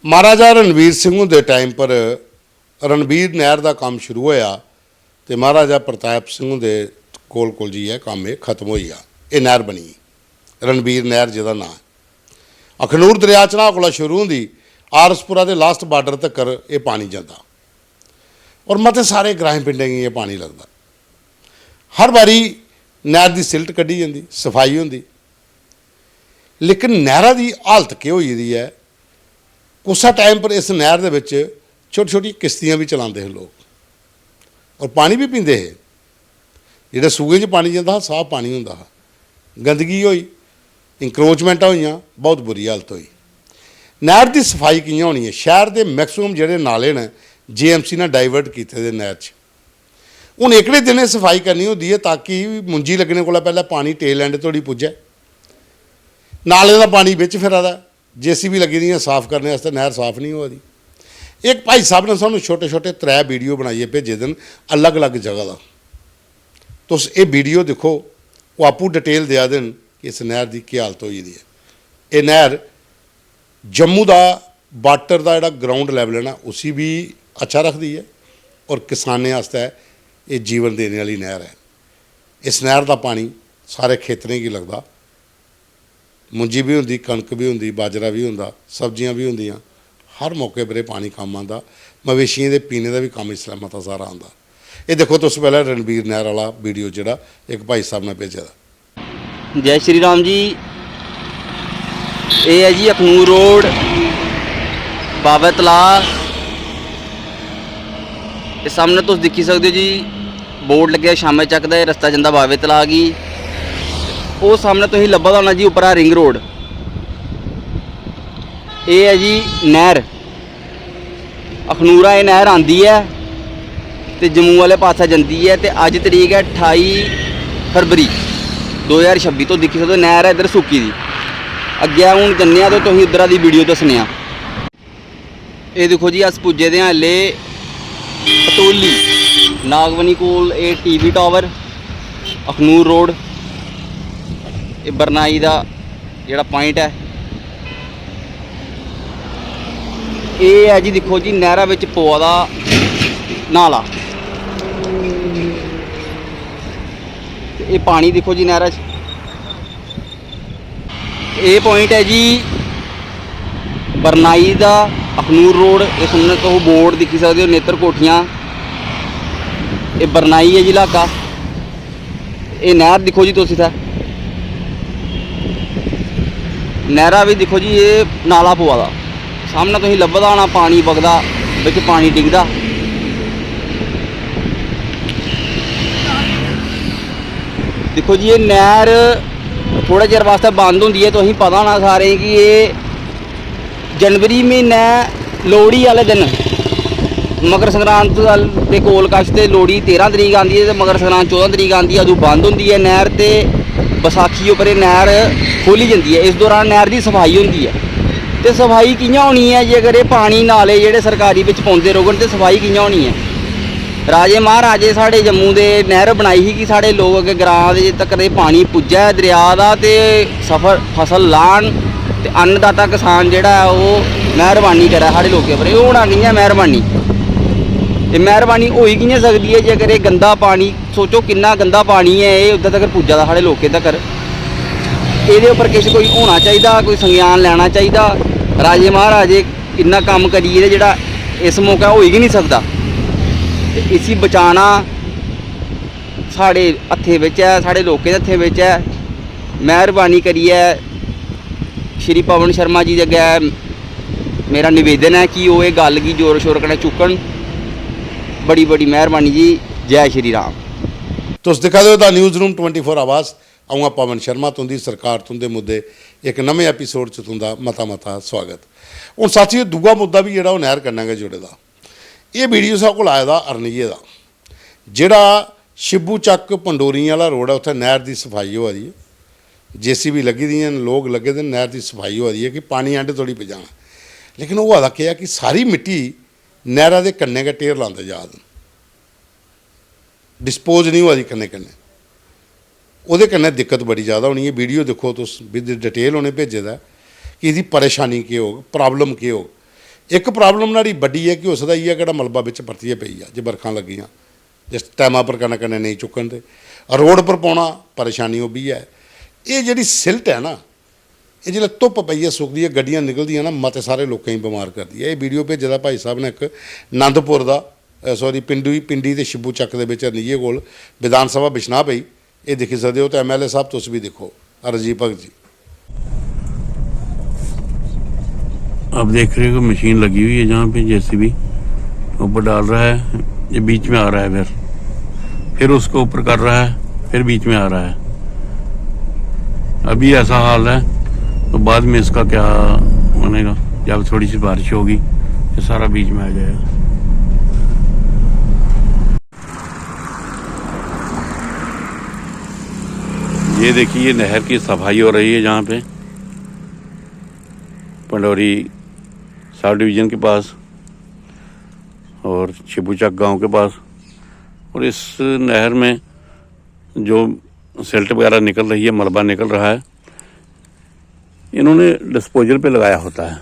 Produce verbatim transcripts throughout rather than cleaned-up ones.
महाराजा रणवीर सिंह हुंदे टाइम पर रणवीर नैह्र दा कम्म शुरू होआ ते महाराजा प्रताप सिंह हुंदे कोल कोल जाइयै कम्म एह् खत्म होई गेआ। एह् नैह्र बनी गेई, रणवीर नैह्र जेह्दा नांऽ ऐ। अखनूर दरेआ चन्हां कोला शुरू होंदी, आरएसपुरा दे लास्ट बार्डर तक्कर एह् पानी जंदा और मते सारे ग्राएं पिंडें गी एह् पानी लगदा। हर बारी नैह्र दी सिल्ट कड्ढी जंदी, सफाई होंदी, लेकिन नैह्रा दी हालत केह् होई गेदी ऐ? कुसै टाइम पर इस नैह्र दे बिच छोटी छोटी किश्तियां बी चलांदे हे लोक और पानी बी पींदे हे। जेह्ड़ा सूहें च पानी जंदा हा, साफ पानी होंदा हा। गंदगी होई, इंक्रोचमेंटां होइयां, बहुत बुरी हालत होई। नैह्र दी सफाई कि'यां होनी ऐ? शैह्र दे मैक्सिमम जेह्ड़े नाले न, जेएमसी ने डाइवर्ट कीते दे नैह्र च। हून एह्कड़े दिनें सफाई करनी होंदी ऐ ताकि मुंजी लग्गने कोला पैह्लें पानी टेल एंड धोड़ी पुज्जै। नालें दा पानी बिच फिरा दा ऐ, जेसीबी लग्गी दियां साफ करने आस्तै, नैह्र साफ निं होआ दी। इक भाई साहब ने सानूं छोटे छोटे त्रै वीडियो बनाइयै भेजे दे न, अलग अलग जगह दा। तुस एह् वीडियो दिक्खो, ओह् आपूं डिटेल देआ दे न कि इस नैह्र दी केह् हालत होई दी ऐ। एह् नैह्र जम्मू दा वाटर दा जेह्ड़ा ग्राउंड लेवल ऐ ना, उसी बी अच्छा रखदी ऐ और किसानें आस्तै एह् जीवन देने आह्ली नैह्र ऐ। इस नैह्र दा पानी सारे खेतरें गी लगदा। मुंजी बी होंदी, कनक बी होंदी, बाजरा बी होंदा, सब्जियां बी होंदियां। हर मौके पर एह् पानी कम्म आंदा। मवेशियें दे पीने दा बी कम्म इसलै मता सारा आंदा। एह् दिक्खो तुस, पैह्लें रणबीर नैह्र आह्ला वीडियो जेह्ड़ा इक भाई साहब ने भेजे दा। जय श्री राम जी। एह् ऐ जी अखनूर रोड, बाबा तलाऽ। ते सामनै तुस दिक्खी सकदे ओ जी, बोर्ड लग्गेआ शामै चक्क दा, एह् रस्ता जंदा बाबे तलाऽ गी। ओह् सामनै तुसेंगी लब्भा दा होना जी उप्परा रिंग रोड। एह् ऐ जी नैह्र, अखनूरा एह् नैह्र आंदी ऐ ते जम्मू आह्ले पासै जंदी ऐ। ते अज्ज तरीक ऐ ठाई फरवरी दो ज्हार छब्बी। तुस दिक्खी सकदे ओ नैह्र ऐ इद्धर सुक्की दी। अग्गें हून जन्ने आं ते तुसेंगी उद्धरा दी वीडियो दस्सने आं। एह् दिक्खो जी, अस पुज्जे दे आं हल्ले पतोली, नागबनी कोल। एह् टीवी टावर, अखनूर रोड, एह् बरनाई दा जेह्ड़ा पॉइंट ऐ। एह् ऐ जी, दिक्खो जी, नैह्रा बिच पवा दा नाला। ते एह् पानी दिक्खो जी नैह्रा च। एह् पॉइंट ऐ जी बरनाई दा, अखनूर रोड। एह् सामनै तुस बोर्ड दिक्खी सकदे ओ, नेतर कोठियां। एह् बरनाई ऐ जी इलाका। एह् नैह्र दिक्खो जी तुस इत्थै, नैह्रा बी दिक्खो जी, एह् नाला पवा दा। सामनै तुसेंगी लब्भा दा होना पानी बगदा, बिच पानी डिगदा। दिक्खो जी, एह् नैह्र थोह्ड़े चिर बास्तै बंद होंदी ऐ। तुसेंगी पता होना सारें गी कि एह् जनवरी म्हीनै लोह्ड़ी आह्ले दिन, मकर संक्रांत दे कोल कश, ते लोह्ड़ी तेरां तरीक आंदी ऐ ते मकर संक्रांत चौदां तरीक आंदी ऐ, अदूं बंद होंदी ऐ नैह्र। ते बसाखी उप्पर एह् नैह्र खोह्ली जंदी ऐ। इस दौरान नैह्र दी सफाई होंदी ऐ। ते सफाई कि'यां होनी ऐ जेकर एह् पानी नाले जेह्ड़े सरकारी बिच पौंदे रौह्ङन, ते सफाई कि'यां होनी ऐ? राजे महाराजे साढ़े जम्मू दे नैह्र बनाई ही कि साढ़े लोक अग्गें ग्रां दे तक्कर एह् पानी पुज्जै दरेआ दा ते सफर, फसल लान ते अन्नदाता किसान जेह्ड़ा ऐ, ओह् मेहरबानी करै साढ़े लोकें पर। एह् होना कि'यां मेहरबानी? एह् मेहरबानी होई कि'यां सकदी ऐ जेकर एह् गंदा पानी, सोचो किन्ना गंदा पानी ऐ एह्, उद्धर तक्कर पुज्जा दा साढ़े लोकें तक्कर। एह्दे उप्पर किश कोई होना चाहिदा, कोई संज्ञान लैना चाहिदा। राजे महाराजे इन्ना कम्म करियै ते जेह्ड़ा इस मौकै होई गै निं सकदा। ते इसी बचाना साढ़े हत्थें बिच ऐ, साढ़े लोकें दे हत्थें बिच ऐ। मेहरबानी करियै श्री पवन शर्मा जी दे अग्गै मेरा निवेदन ऐ कि ओह् एह् गल्ल गी जोर शोर कन्नै चुक्कन। बड़ी बड़ी मेहरबानी जी। जय श्री राम। तुस दिक्खा दे ओ the news room twenty four Awaaz. अ'ऊं आं पवन शर्मा, तुं'दी सरकार, तुं'दे मुद्दे, इक नमें एपिसोड च तुं'दा मता मता स्वागत। हून साथियो, दूआ मुद्दा बी जेह्ड़ा ओह् नैह्र कन्नै गै जुड़े दा। एह् वीडियो साढ़े कोल आए दा अरनिये दा, जेह्ड़ा शिबू चक्क पंडोरियें आह्ला रोड ऐ, उत्थै नैह्र दी सफाई होआ दी ऐ। जेसीबी लग्गी दियां न, लोक लग्गे दे न, नैह्र दी सफाई होआ दी ऐ कि पानी एंड धोड़ी पजाना। लेकिन होआ दा केह् ऐ कि सारी मिट्टी नैह्रा दे कन्नै गै ढेर लांदे जा दे न। डिस्पोज निं होआ दी कन्नै कन्नै। ओह्दे कन्नै दिक्कत बड़ी ज़्यादा होनी ऐ। वीडियो दिक्खो तुस, विद डिटेल उ'नें भेजे दा ऐ कि एह्दी परेशानी केह् होग, प्रॉब्लम केह् होग। इक प्रॉब्लम न्हाड़ी बड्डी ऐ कि उसदा इ'यै केह्ड़ा मलबा बिच परतियै पेई जा जे बरखां लग्गियां, जिस टैमा पर कन्नै कन्नै नेईं चुक्कन ते रोड पर पौना, परेशानी ओह् बी ऐ। एह् जेह्ड़ी सिल्ट ऐ ना, एह् जिसलै धुप्प पेइयै सुकदी ऐ, गड्डियां निकलदियां ना, मते सारे लोकें गी बमार करदी ऐ। एह् वीडियो भेजे दा भाई साहब ने इक नंदपुर दा, सॉरी, पिंडी पिंडी ते शिबू चक्क दे बिच रनिये कोल विधान सभा बिछना पेई। एह् दिक्खी सकदे ओ। ते एमएलए साहब, तुस बी दिक्खो, राजीव भगत जी। आप देख रहे हो मशीन लगी हुई है जहाँ पे जेसीबी ऊपर डाल रहा है, ये बीच में आ रहा है, फिर फिर उसको ऊपर कर रहा है, फिर बीच में आ रहा है। अभी ऐसा हाल है, तो बाद में इसका क्या बनेगा? जब थोड़ी सी बारिश होगी, ये सारा बीच में आ जाएगा। ये देखिए, नहर की सफाई हो रही है यहाँ पे पंडोरी सब डिवीज़न के पास और शिबूचक गांव के पास। और इस नहर में जो सिल्ट वगैरह निकल रही है, मलबा निकल रहा है, इन्होंने डिस्पोजल पे लगाया होता है,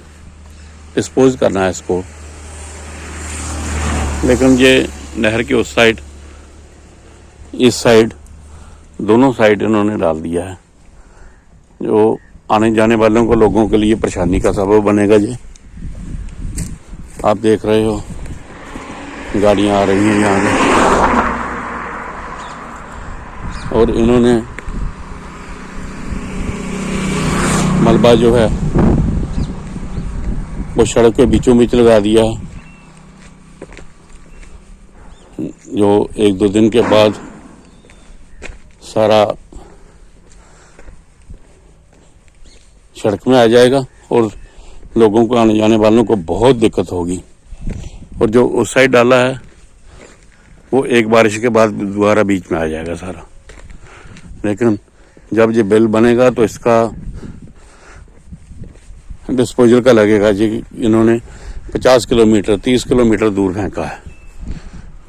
डिस्पोज करना है इसको। लेकिन ये नहर के उस साइड, इस साइड, दोनों साइड इन्होंने डाल दिया है, जो आने जाने वालों को, लोगों के लिए परेशानी का सबब बनेगा। ये आप देख रहे हो, गाड़ियाँ आ रही हैं यहाँ पे और इन्होंने मलबा जो है वो सड़क के बीचों बीच लगा दिया, जो एक दो दिन के बाद सारा सड़क में आ जाएगा और लोगों को, आने जाने वालों को बहुत दिक्कत होगी। और जो उस साइड डाला है वो एक बारिश के बाद दोबारा बीच में आ जाएगा सारा। लेकिन जब ये बिल बनेगा तो इसका डिस्पोजल का लगेगा जी। इन्होंने पचास किलोमीटर, तीस किलोमीटर दूर फेंका है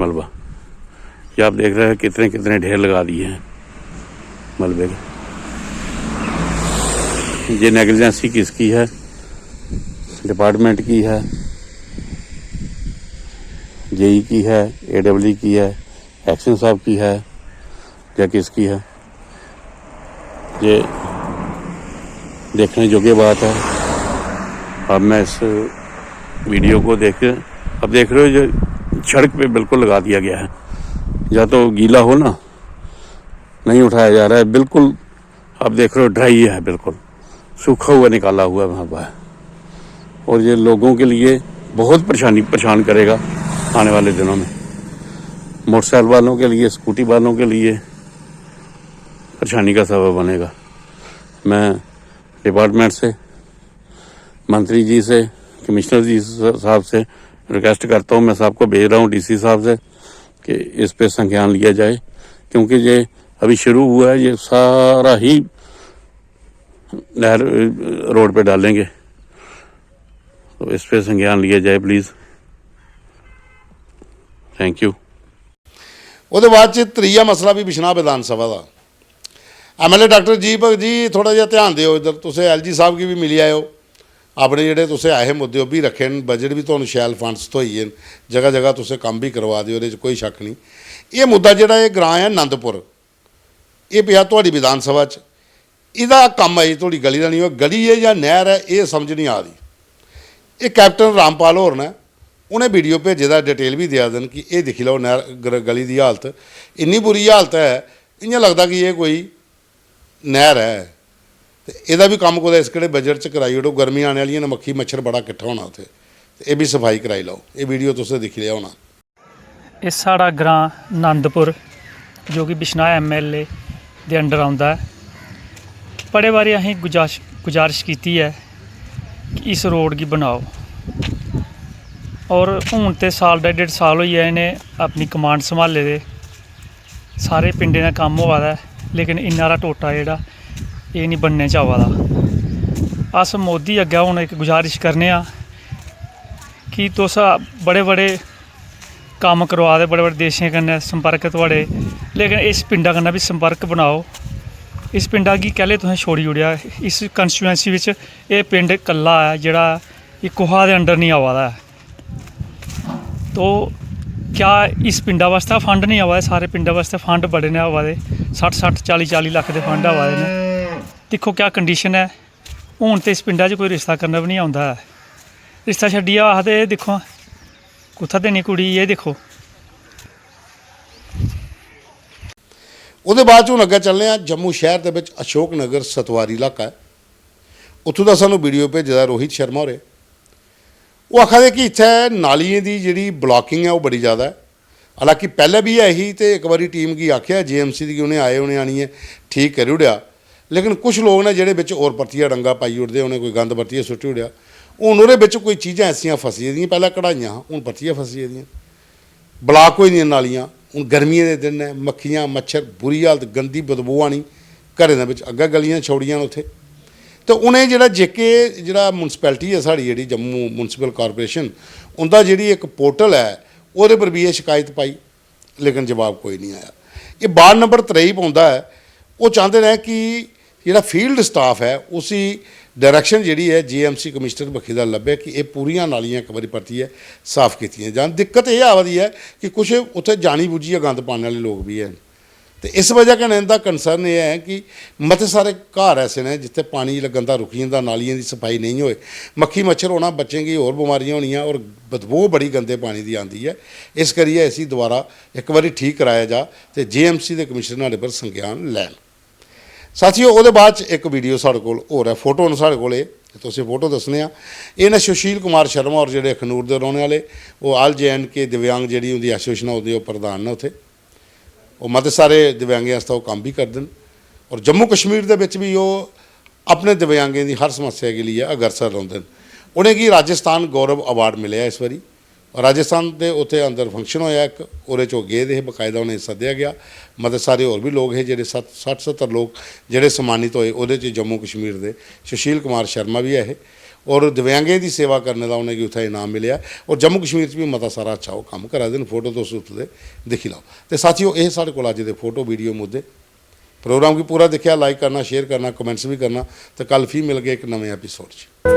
मलबा। ये आप देख रहे हैं कितने कितने ढेर लगा दिए हैं मलबे के। ये नेगलिजेंसी किसकी है? डिपार्टमेंट की है, जेई की है, एडब्ल्यू की है, एक्शन साहब की है या किसकी है? ये देखने योग्य बात है। अब मैं इस वीडियो को देख, अब देख रहे हो, जो सड़क पे बिल्कुल लगा दिया गया है, या तो गीला हो ना, नहीं उठाया जा रहा है, बिल्कुल आप देख रहे हो, ड्राई है, बिल्कुल सूखा हुआ निकाला हुआ है वहाँ पर। और ये लोगों के लिए बहुत परेशानी, परेशान करेगा आने वाले दिनों में। मोटरसाइकिल वालों के लिए, स्कूटी वालों के लिए परेशानी का सबब बनेगा। मैं डिपार्टमेंट से, मंत्री जी से, कमिश्नर जी साहब से रिक्वेस्ट करता हूँ, मैं सबको भेज रहा हूँ, डीसी साहब से, कि इस पे संज्ञान लिया जाए, क्योंकि ये अभी शुरू हुआ है, ये सारा ही नहर रोड पे डालेंगे, तो इस पे संज्ञान लिया जाए प्लीज़। Thank U. ओह्दे बाद च त्रीया मसला बी बिछना विधान सभा दा। एमएलए डॉक्टर जी भगत जी, थोह्ड़ा जेहा ध्यान देओ इद्धर, तुस एलजी साहब गी बी मिली आएओ। अपने जेह्ड़े तुसें ऐहे मुद्दे ओह् बी रक्खे न, बजट बी तुहानू शैल फंड्स थ्होई गे न, जगह जगह तुसें कम्म बी करवा दे, ओह्दे च कोई शक्क निं। एह् मुद्दा जेह्ड़ा एह् ग्रांऽ ऐ नंदपुर, एह् पेआ थुआढ़ी विधान सभा च, एह्दा कम्म अजें थुआढ़ी गली दा निं होआ, गली ऐ जां नैह्र ऐ, एह् समझ निं आ दी। एह् कैप्टन रामपाल होर न, उ'नें वीडियो भेजे दा, डिटेल बी देआ दे न कि एह् दिक्खी लैओ नैह्र, गर-, गली दी हालत, इन्नी बुरी हालत ऐ, इ'यां लगदा कि एह् कोई नैह्र ऐ। ते एह्दा बी कम्म कुतै इस केह्ड़े बजट च कराई ओड़ो, गर्मियां आने आह्लियां न, मक्खी मच्छर बड़ा किट्ठा होना उत्थै, ते एह् बी सफाई कराई लैओ। एह् वीडियो तुसें दिक्खी लेआ होना। एह् साढ़ा ग्रांऽ नंदपुर, जो कि बिश्नाह् एमएलए दे अंडर औंदा ऐ। बड़े बारी असें गुजारिश गुजारिश कीती ऐ कि इस रोड गी बनाओ, और हून ते साल, डेढ़ डेढ़ साल होई गेआ इ'नें अपनी कमांड सम्हाले दे। सारे पिंडें दा कम्म होआ दा ऐ, लेकिन इन्ना हारा टोटा जेह्ड़ा एह् निं बनने च आवा दा। अस मोदी अग्गें हून इक गुजारिश करने आं कि तुस बड़े बड़े कम्म करोआ दे, बड़े बड़े देशें कन्नै संपर्क थुआढ़े, लेकिन इस पिंडा कन्नै बी संपर्क बनाओ। इस पिंडा गी कैह्ले तुसें छोड़ी ओड़ेआ? इस constituency बिच एह् पिंड कल्ला ऐ जेह्ड़ा कि कुहा दे अंडर निं आवा दा ऐ। तो क्या इस पिंडा बास्तै फंड निं आवा दे? सारे पिंडा बास्तै फंड बड़े न आवा दे, सट्ठ सट्ठ, चाली चाली लक्ख दे फंड आवा दे न। दिक्खो क्या कंडीशन ऐ। हून ते इस पिंडा च कोई रिश्ता करना बी निं औंदा ऐ। रिश्ता छड्डियै आखदे, "एह् दिक्खो, कुत्थै देनी कुड़ी, एह् दिक्खो।" ओह्दे बाद च हून अग्गें चलने आं। जम्मू शैह्र दे बिच अशोक नगर सतवारी इलाका ऐ, उत्थूं दा सानूं वीडियो भेजे दा रोहित शर्मा होरें। ओह् आखा दे कि इत्थै नालियें दी जेह्ड़ी ब्लॉकिंग ऐ, ओह् बड़ी ज़्यादा ऐ। हालांकि पैह्लें बी ऐ ही, ते इक बारी टीम गी आखेआ, जेएमसी दी, कि उ'नें आए, उ'नें आनियै ठीक करी ओड़ेआ। लेकिन कुछ लोक न जेह्ड़े बिच होर परतियै डंगा पाई ओड़दे, उ'नें कोई गंद परतियै सुट्टी ओड़ेआ। हून ओह्दे बिच कोई चीज़ां ऐसियां फसी गेदियां, पैह्लें कढाइयां हां, हून परतियै फसी गेदियां। ब्लॉक होई दियां नालियां। हून गर्मियें दे दिन न, मक्खियां, मच्छर, बुरी हालत, गंदी बदबू आनी, घरें दे बिच अग्गें गलियां छौड़ियां न उत्थै। ते उ'नें जेह्ड़ा जेके जेह्ड़ा म्युनिसिपैलिटी ऐ साढ़ी, जेह्ड़ी जम्मू म्युनिसिपल कॉरपोरेशन, उं'दा जेह्ड़ी इक पोर्टल ऐ, ओह्दे पर बी एह् शकायत पाई, लेकिन जवाब कोई निं आया। एह् वार्ड नंबर त्रेई पौंदा ऐ। ओह् चांह्दे न कि जेह्ड़ा फील्ड स्टाफ ऐ, उसी डायरेक्शन जेह्ड़ी ऐ जेएमसी कमिश्नर बक्खी दा लब्भै कि एह् पूरियां नालियां इक बारी परतियै साफ कीतियां जान। दिक्कत एह् आवा दी ऐ कि कुछ उत्थै जानी बुज्झियै गंद पाने आह्ले लोक बी हैन। ते इस बजह कन्नै इं'दा कंसर्न एह् ऐ कि मते सारे घर ऐसे न जित्थै पानी जेल्लै गंदा रुकी जंदा, नालियें दी सफाई नेईं होए, मक्खी मच्छर होना, बच्चें गी होर बमारियां होनियां, होर बदबू बड़ी गंदे पानी दी आंदी ऐ। इस करियै इसी दोबारा इक बारी ठीक कराया जा ते जेएमसी दे कमिश्नर न्हाड़े पर संज्ञान लैन। साथियो, ओह्दे बाद च इक वीडियो साढ़े कोल होर ऐ, फोटो न साढ़े कोल, एह् तुसें फोटो दस्सने आं। एह् न सुशील कुमार शर्मा होर, जेह्ड़े अखनूर दे रौह्ने आह्ले, ओह् आल जे एंड के दिव्यांग जेह्ड़ी उं'दी एसोसिएशन ऐ, ओह्दे ओह् प्रधान न उत्थै। ओह् मते सारे दिव्यांगें आस्तै ओह् कम्म बी करदे न, और जम्मू कश्मीर दे बिच बी ओह् अपने दिव्यांगें दी हर समस्या गी लेइयै अग्रसर रौंह्दे न। उ'नेंगी राजस्थान गौरव अवार्ड मिलेआ इस बारी। राजस्थान दे उत्थै अंदर फंक्शन होएआ इक, ओह्दे च ओह् गेदे हे, बकायदा उ'नेंगी सद्देआ गेआ। मते सारे होर बी लोक हे, जेह्ड़े सत्त, सट्ठ सत्तर लोक, जेह्ड़े सम्मानित होए, ओह्दे च जम्मू कश्मीर दे सुशील कुमार शर्मा बी ऐ हे। और दिव्यांगें दी सेवा करने दा उ'नेंगी उत्थै इनाम मिलेआ। और जम्मू कश्मीर च बी मता सारा अच्छा ओह् कम्म करा दे न। फोटो तुस उत्थै दे दिक्खी लैओ। ते साथियो, एह् साढ़े कोल अज्ज दे फोटो, वीडियो, मुद्दे। प्रोग्राम गी पूरा दिक्खेआ, लाइक करना, शेयर करना, कमेंट्स बी करना। ते कल फ्ही मिलगे इक नमें एपिसोड च।